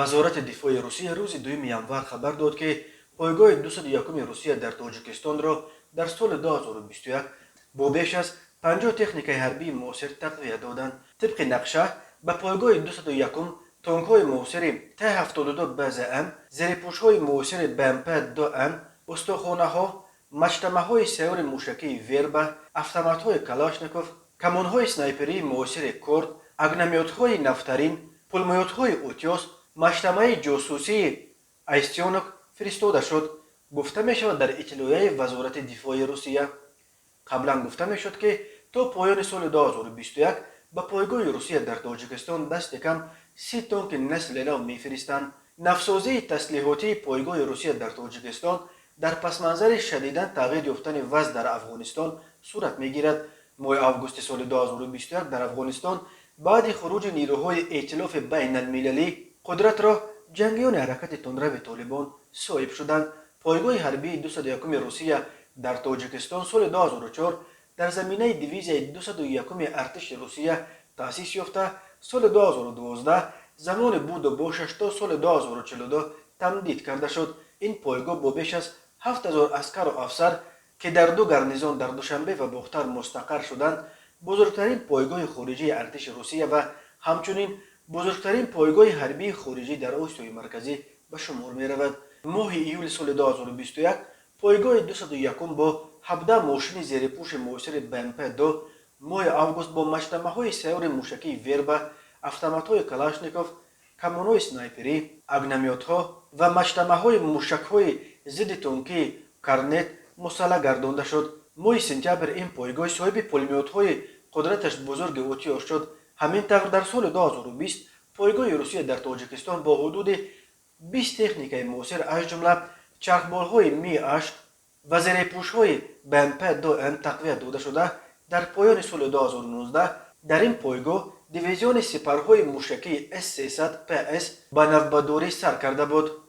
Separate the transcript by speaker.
Speaker 1: Вазорати дифои Русия рӯзи 2 январ хабар дод, ки пойгоҳи 201-уми Русия дар Тоҷикистонро дар соли 2021 бо беш аз 50 техникаи ҳарбии муосир тақвият доданд. Тибқи нақша, ба пойгоҳи 201-ум тонкҳои муосири Т-72 БЗМ, зерепӯшҳои муосири БМП-2М, устохонаҳо, маҷтамаъҳои сайёри мушакии «Верба», автоматҳои Калашников, камонҳои снайперии муосири «Корд», огномётҳои навтарин, пулемётҳои «Утёс», маҷтамаи ҷосусии «Аистёнок» фиристода шуд, гуфта мешавад дар иттилоияи Вазорати дифои Русия. Қаблан гуфта мешуд, ки то поёни соли 2021 ба пойгоҳи Русия дар Тоҷикистон дасти кам 30 тонки насли нав мефиристанд. Навсозии таслиҳотии пойгоҳи Русия дар Тоҷикистон дар пасманзари шадидан тағйир ёфтани вазъ дар Афғонистон сурат мегирад. Моҳи августи соли 2021 дар Афғонистон баъди хуруҷи нерӯҳои эътилофи байналмилалӣ қудратро ҷангиёни ҳаракати тундрави Толибон соҳиб шуданд. Пойгоҳи ҳарбии 201-уми Русия дар Тоҷикистон соли 2004 дар заминаи дивизияи 201-уми артиши Русия таъсис ёфта, соли 2012 замони буду бошаш то соли 2042 тамдид карда шуд. Ин пойгоҳ бо беш аз 7000 аскару афсар, ки дар ду гарнизон дар Душанбе ва Бохтар мустақар шуданд, бузургтарин пойгоҳи хориҷии артиши Русия ва ҳамчунин бузургтарин пойгоҳи ҳарбии хориҷӣ дар Осиёи Марказӣ ба шумор меравад. Моҳи июли соли 2021 пойгоҳи 201 бо 17 мошини зерипӯши муосири БМП-2, моҳи август бо маҷтамаъҳои сайёри мушакии «Верба», автоматҳои Калашников, камонҳои снайперӣ, огномётҳо ва маҷтамаъҳои мушакҳои зидди тонкии «Корнет» мусаллаҳ гардонда шуд. Моҳи сентябр ин пойгоҳ соҳиби пулемётҳои қудраташ бузурги «Утёс» шуд. Ҳамин тавр, дар соли 2020 пойгоҳи Русия дар Тоҷикистон бо ҳудуди 20 техникаи муосир, аз ҷумла чархболҳои Ми-8 ва зерепӯшҳои БМП-2М тақвият дода шуда, дар поёни соли 2019 дар ин пойгоҳ дивизиони сипарҳои мушакии С-300 ПС ба навбатдорӣ сар карда буд.